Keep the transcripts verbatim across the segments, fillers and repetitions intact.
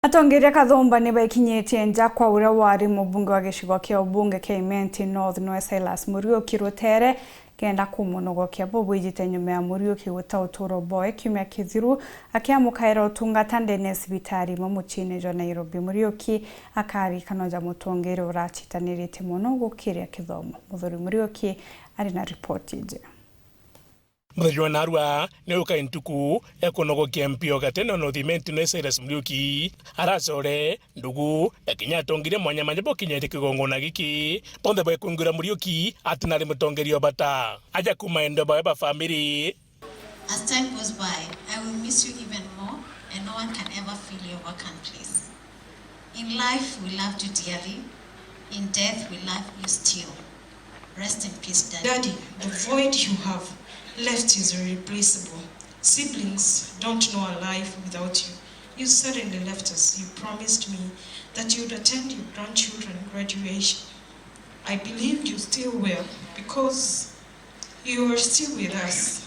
Atongeria Kathumba ni baikinyitie nja kwa uria wari mubunge wa gicigo kia ubunge kia Imenti North, niwe Silas Muriuki Rutere, kenda kumunogokia. Bubwijite nyuma ya Muriuki guta uturo bwawe kiumia kithiru akiamukaira utungata ndene ya cibitari imwe muciine jwa Nairobi. Muriuki akaririkanwa ja mutongeria uracitanirite mono gukiria kithomo. Muthuri Muriuki ari na ripoti iji. Muthenya wa narua ni ukai ntuku ya kunogokia M P o gatene o North Imenti niwe Silas Muriuki. Aracore ndugu na kinya atongeria mwanya mwanya bokinyite kigongona giki, bonthe baikungwira Muriuki ati nari mutongeria o bata. Aja kuuma endo bawe ba family. As time goes by, I will miss you even more, and no one can ever fill your vacant place. In life, we loved you dearly. In death, we love you still. Rest in peace, Daddy. Daddy, the void you have left is irreplaceable. Siblings don't know a life without you. You suddenly left us. You promised me that you'd attend your grandchildren graduation. I believed you still well because you are still with us.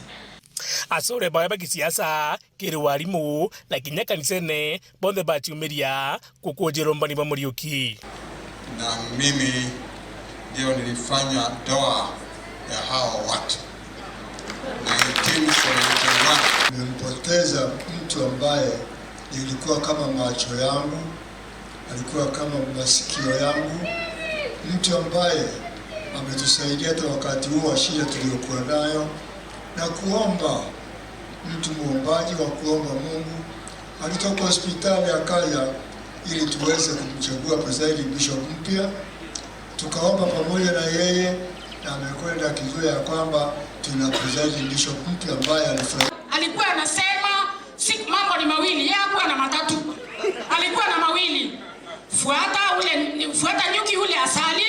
Acore bawe ba gisiasa, kiri warimu na kinya kanisene, bonthe baciumiria gukunjira umbani bwa Muriuki. Na mimi ndio nilifanya ndoa ya hawa watu. Nineteen seventy-one. Nimempoteza mtu ambaye ilikuwa kama macho yangu, alikuwa kama masikio yangu, mtu ambaye ametusaidia hata wakati huo wa shida tuliyokuwa nayo, na kuomba, mtu muombaji wa kuomba Mungu, alitoka hospitali akaja ili tuweze kumchagua presiding bishop mpya. Tukaomba pamoja na yeye, na amekwenda akijua ya kwamba tuna presiding bishop mpya ambaye alifanya. Alikuwa anasema si, mambo ni mawili, yeye hakuwa na matatu. Alikuwa na mawili. Fuata ule, fuata nyuki ule asali,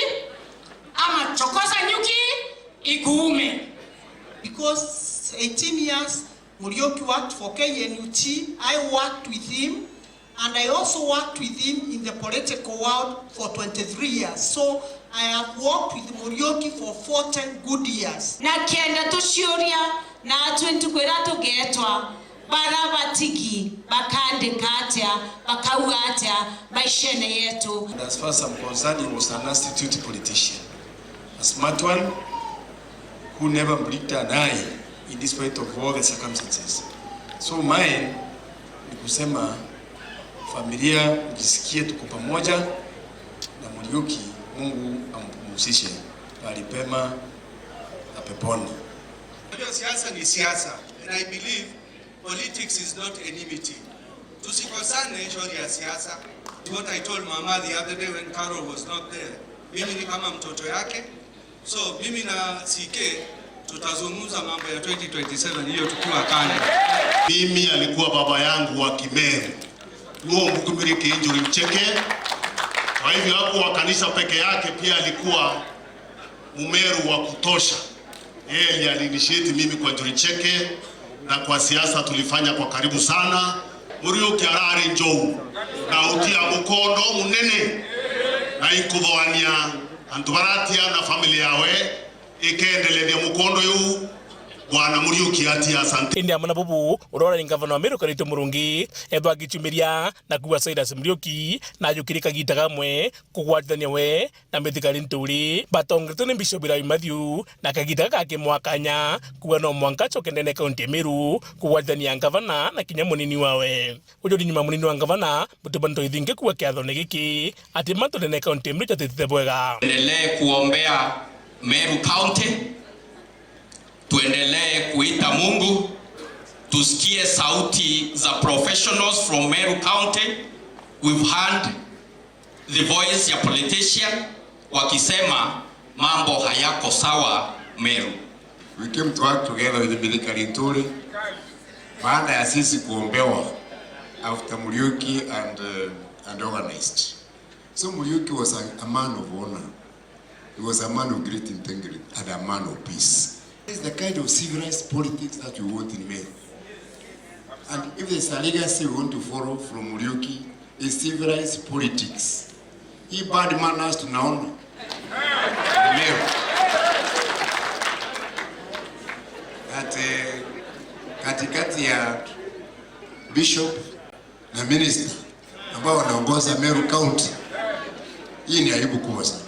ama chokoza nyuki ikuume. Because eighteen years, Muriuki worked for K N U T, I worked with him, and I also worked with him in the political world for twenty-three years. So I have worked with Muriuki for forty good years. Na kenda tuciuria, na atwi ntuku iria tugeetwa, bara batigi bakaandika atia, bakauga atia maishene yetu? And as far as I'm concerned, he was an astute politician, a smart one, who never blinked an eye in despite of all the circumstances. So mine ni kusema familia, mjisikie tuko pamoja na Muriuki, Mungu ampumzishe mahali pema na peponi. Unajua siasa ni siasa, and I believe politics is not enmity. Tusikosane shauri ya siasa. What I told mama the other day when Carol was not there. Mimi ni kama mtoto yake. So, mimi na C K tutazungumza mambo ya twenty twenty-seven hiyo tukiwa kando. Mimi alikuwa baba yangu wa Kimeru. Nuo mbukumiri ki Njuri Ncheke. Kwa hivyo hakuwa kanisa peke yake, pia alikuwa Mumeru wa kutosha. Yeye ndiye aliinitiate mimi kwa Njuri Ncheke, na kwa siasa tulifanya kwa karibu sana. Muriuki arari njou na utia mukondo munene, na inkuthoania antu baratia na family yawe ikendelethia mukondo yu. Bwana Muriuki atia, asante. Indi amwe na bubu, uria urari ngavana wa Meru Kiraitu Murungi ethwa agicumiria na kuuga Silas Muriuki na ajukiri kagita kamwe kugwatithania we na mithikari nturi batongeretwe ni Bishop Lawi Mathew, na kagita gaka akimwaa kanya kuuga no mwanka acoke ndene ya kaunti ya Meru kugwatithania ngavana na kinya munini wawe. Uju ni nyuma munini wa ngavana Mutuma Ntoi Thiingi kuuga kiathone giki ati mantu ndene ya kaunti ya Meru jatitite bwega. Endelee kuombea Meru County, tuendelee kuita Mungu, tusikie sauti za professionals from Meru County. We've heard the voice ya politician wakisema mambo hayako sawa Meru. We came to work together with Mithika Linturi baada ya sisi kuombewa after Muriuki and, uh, and organized. So Muriuki was a, a man of honor. He was a man of great integrity and a man of peace. It's the kind of civilized politics that we want in Meru. And if there's a legacy we want to follow from Muriuki, is civilized politics. Hii bad manners tunaona leo. That, eh, katikati ya bishop na minister, ambao wanaongoza Meru County. Hii ni aibu kubwa sana.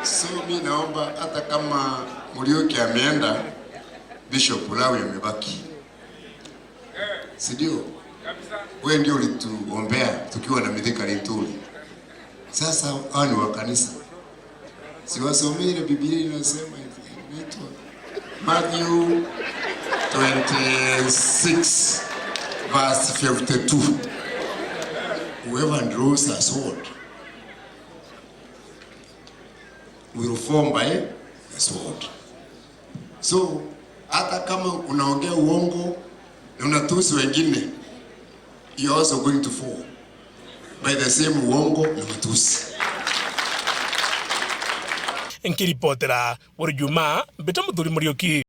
So mi naomba hata kama Muriuki ameenda, Bishop Lawi amebaki. Si ndio? Wewe ndio ulituombea tukiwa na Mithika Linturi. Sasa hawa ni wa kanisa. Siwasomee ile Biblia inasema hivi, inaitwa Matthew twenty-six verse fifty-two. Whoever draws a sword will fall by the sword. So, hata kama unaongea uongo na unatusi wengine, you are also going to fall by the same uongo na matusi. Nkiripotera Buri Juma, mbita Muthuri Muriuki.